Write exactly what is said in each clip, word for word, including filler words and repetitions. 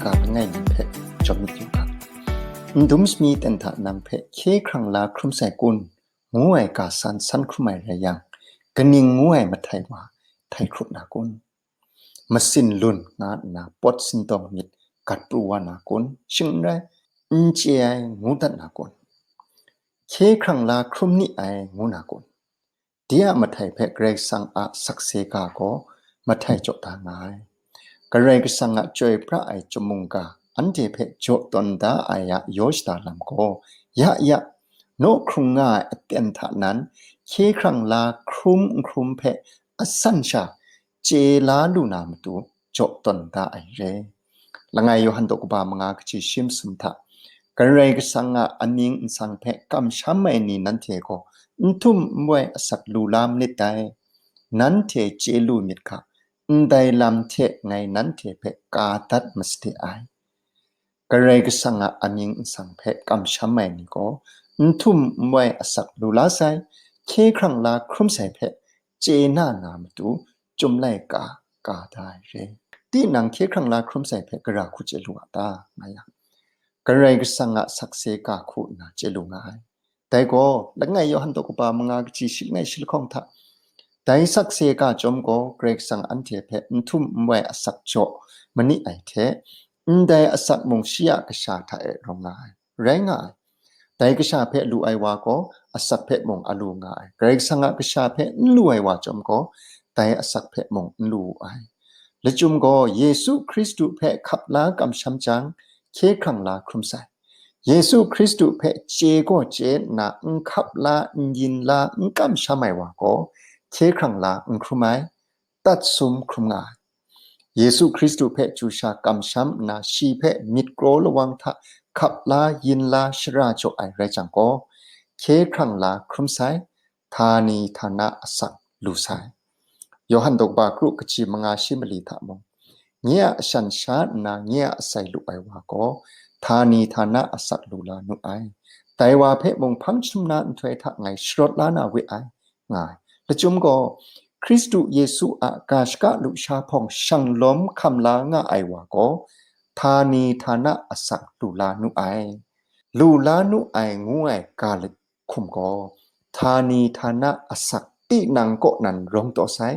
ga langai mi hpe jawm myit yu ga. N dum shami ten hta nang hpe hkye hkrang la hkrum sai kun? Ngu ai ga san san hkrum ai rai yang, kaning ngu ai mahtai wa htai hkrup na kun? Masin lun nga nna pawt sintawng myit gat pru wa na kun? Shing n rai, n chye ai ngu dat na kun? Hkye hkrang la hkrum ni ai ngu na kun? Dai a mahtai hpe Karai Kasang a sakse ga gaw mahtai jaw da nga ai. Karai Kasang a chyoi pra ai chyum mungga anhte hpe jaw tawn da ai a yaw shada lam gaw, ya ya, naw hkrung nga ai aten hta nan hkye hkrang la hkrum n hkrum hpe asan sha chye la lu na matu jaw tawn da ai re. Langai Yawhan daw kaba manga kaji shi masum hta, Karai Kasang a aning nsang hpe kamsham ai ni nanhte gaw n htum n wai asak lu la manit dai. Nanhte chye lu myit ga, ndai lam hte ngai nanhte hpe ka dat masade ai. Karai Kasang a amying nsang hpe kamsham ai ni gaw, n htum n wai asak lu la sai, hkye hkrang la hkrum sai hpe chye na na matu, chyum laika ka da ai re. Tinang hkye hkrang la hkrum sai hpe gara hku chye lu a ta, nga yang, Karai Kasang a sakse ga hku nna chye lu nga ai. Dai gaw, langai Yawhan daw kaba manga kaji shi langai shi lahkawng hta, dai sakse ga chyawm gaw Karai Kasang anhte hpe n htum n wai asak jaw ma ni ai hte, ndai asak mung shi a kasha hta e rawng nga ai, rai nga ai. Dai kasha hpe lu ai wa gaw, asak hpe mung a lu nga ai. Karai Kasang a kasha hpe n lu ai wa chyawm gaw, dai asak hpe mung n lu wu ai. Lachyum gaw, Yesu Hkristu hpe hkap la kamsham jang, hkye hkrang la hkrum sai. Yesu Hkristu hpe chye gaw chye nna n hkap la, n yin la, n kamsham ai wa gaw, hkye hkrang la n hkrum ai, tat sum hkrum nga ai. Yesu Hkristu hpe chyu sha kamsham nna shi hpe myit kraw lawang hta hkap la, yin la, shara jaw ai rai jang gaw, hkye hkrang la hkrum sai, htani htana asak lu sai. Yawhan daw kaba kru kaji manga shi mali hta mung, nye a shan sha nna nye a asai lu ai wa gaw, htani htana asak lu la nu ai. Dai wa hpe mung hpang jahtum na nhtoi hta ngai sharawt la na we ai, nga ai. Lachyum gaw, Hkristu Yesu a ga shaka lusha hpawng shang lawm hkam la nga ai wa gaw, htani htana asak lu la nu ai. Lu la nu ai ngu ai ga hkum gaw, htani htana asak tinang kaw nan rawng taw sai,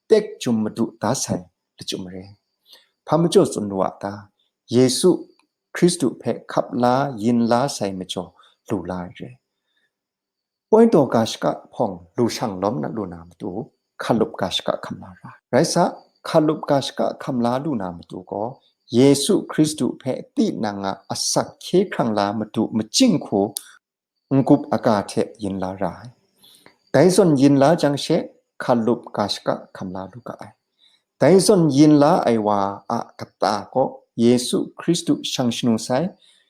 tek chyum madu da sai lachyum re. Hpa majaw tsun lu a ta? Yesu Hkristu hpe hkap la, yin la sai majaw lu la ai re. Poi daw ga shaka hpawng lu shang lawm na lu na matu, hkalup ga shaka hkam la ra. Rai sa, hkalup ga shaka hkam la lu na matu gaw, Yesu Hkristu hpe tinang a asak hkye hkrang la matu, machyin hku n-gup aga hte yin la ra ai. Dai zawn yin la jang she, hkalup ga shaka hkam la lu ga ai. Dai zawn yin la ai wa a kata gaw Yesu Hkristu shang shanu sai,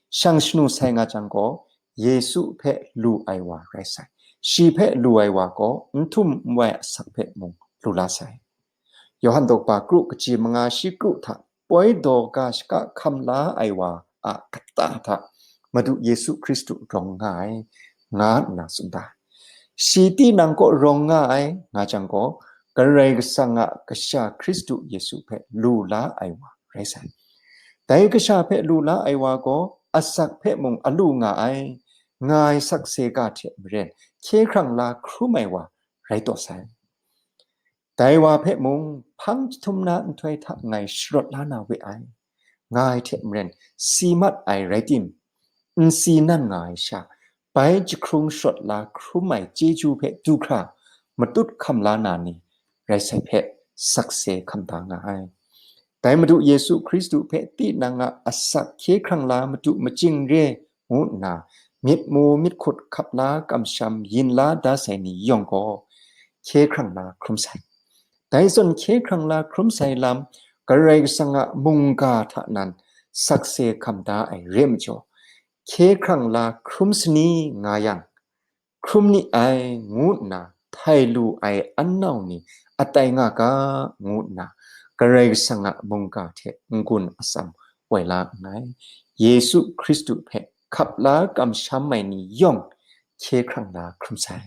shang shanu sai nga jang gaw, Yesu hpe lu ai wa rai sai. Shi hpe lu ai wa gaw n htum n wai asak hpe mung lu la sai. Yawhan daw kaba kru kaji manga shi kru hta, poi daw ga shaka hkam la ai wa a kata hta Madu Yesu Hkristu rawng nga ai, nga nna tsun da. Shi tinang kaw rawng nga ai, nga jang gaw, Karai Kasang a Kasha Hkristu Yesu hpe lu la ai wa rai sai. Dai Kasha hpe lu la ai wa gaw, asak hpe mung a lu nga ai, nga ai sakse ga hte maren, hkye hkrang la hkrum ai wa rai taw sai. Dai wa hpe mung hpang jahtum na nhtoi hta ngai sharawt la na we ai, nga ai hte maren, si mat ai rai tim, n si nan nga ai sha, bai jahkrung sharawt la hkrum ai chyeju hpe du hkra matut hkam la na ni rai sai hpe sakse hkam da nga ai. Dai Madu Yesu Hkristu hpe tinang a asak hkye hkrang la matu machyin re ngu nna, myit mu myit hkut hkap la kamsham yin la da sai ni yawng gaw, hkye hkrang la hkrum sai. Dai zawn hkye hkrang la hkrum sai lam, Karai Kasang a mungga hta nan sakse hkam da ai re majaw, hkye hkrang la hkrum sani nga yang, hkrum ni ai ngu nna htai lu ai an nau ni a tai nga ga ngu nna, Karai Kasang a mungga hte n-gun atsam woi la nngai. Yesu Hkristu hpe hkap la kamsham ai ni yawng hkye hkrang la hkrum sai.